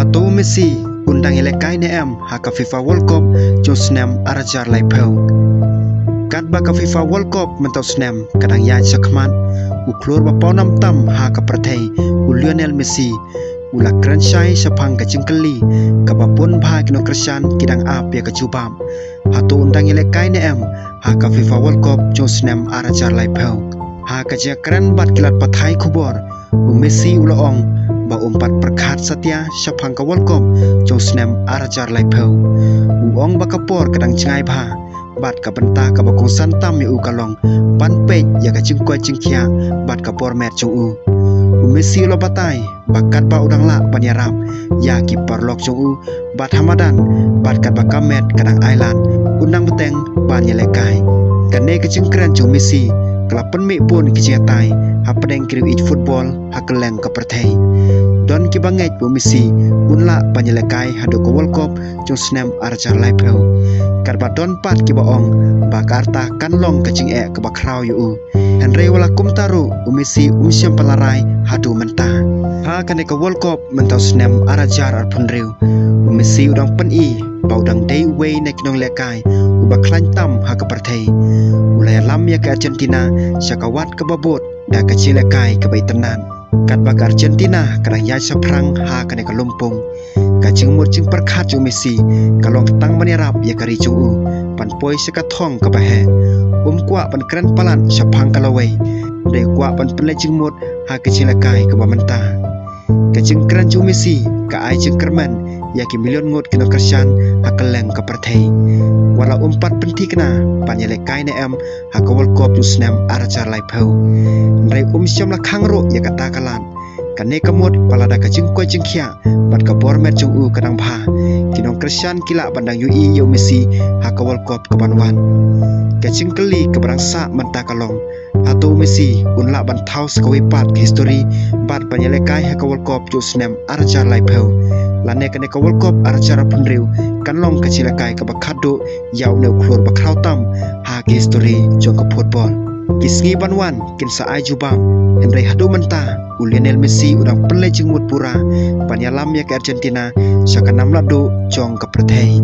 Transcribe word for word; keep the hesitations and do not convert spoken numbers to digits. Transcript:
Hato u Messi un dang ïalehkai ne em ha ka FIFA World Cup jong u snem ar hajar laiphew? Katba ka FIFA World Cup mynta u snem ka dang ïaid shakhmat, u khlur ba pawnam tam ha ka pyrthei, u Lionel Messi, u la kren shai shaphang ka jingkylli kaba bun bha ki nongkyrshan ki dang ap ïa ka jubab. Hato un dang ïalehkai ne em ha ka FIFA World Cup jong u snem ar hajar laiphew? Ha ka jingkren bad ki lad pathai khubor, u Messi u la ong ba um pat pyrkhat satia shaphang ka World Cup jong u snem ar hajar laiphew. U ong ba ka por ka dang jngai bha bad ka bynta kaba kongsan tam ïa u ka long ban peit ïa ka jingkoit jingkhiah bad ka bor met jong u. U Messi u la batai ba katba u dang lah ban ïarap ïa ki paralok jong u bad ha madan, bad katba ka met ka dang ailad, un nang bteng ban ïalehkai. Kane ka jingkren jong u Messi ka la pynmih bun ki jingïatai hapdeng ki riew ïeit football ha kylleng ka pyrthei. Don kiba ngeit ba u Messi un lah ban ïalehkai haduh ka World Cup jong u snem ar hajar laiphew, katba don pat kiba ong ba ka rta kan long ka jingeh kaba khraw ïa u. Hynrei wat la kumta ruh, u Messi um shym pat la rai haduh mynta. Ha kane ka World Cup mynta u snem ar hajar arphew hynriew, u Messi u dang pyni ba u dang dei uwei na ki nongïalehkai uba khlaiñ tam ha ka pyrthei. U la ïalam ïa ka Argentina sha ka wat kaba bud da ka jingïalehkai kaba itynnad. Katba ka Argentina ka dang ïaid shaphrang ha kane ka lympung, ka jingmut jingpyrkhat jong u Messi ka long tang ban ïarap ïa ka ri jong u ban poi sha ka thong kaba heh. Um kwah ban kren palat shaphang ka lawei, hynrei u kwah ban pynleit jingmut ha ka jingïalehkai kaba mynta. Ka jingkren jong u Messi ka ai jingkyrmen ïa ki million ngut ki nongkyrshan ha kylleng ka pyrthei. Wat la um pat pynthikna ban ïalehkai ne em ha ka World Cup jong u snem ar hajar laiphew, hynrei um shym la khang ruh ïa kata ka lad. Kane ka mut ba lada ka jingkoit jingkhiah bad ka bor met jong u ka dang bha, ki nongkyrshan ki lah ban dang ïohi ïa u Messi ha ka World Cup kaban wan. Ka jingkylli kaba dang sah mynta ka long, hato u Messi un lah ban thaw sa kawei pat ka histori bad ban ïalehkai ha ka World Cup jong u snem ar hajar laiphew, lane kane ka World Cup ar hajar arphew hynriew kan long ka jingïalehkai kaba khatduh ïa une u khlur ba khraw tam ha ka histori jong ka football? Ki sngi ban wan kin sa ai jubab, hynrei haduh mynta u Lionel Messi u dang pynleit jingmut pura ban ïalam ïa ka Argentina sha ka nam lahduh jong ka pyrthei.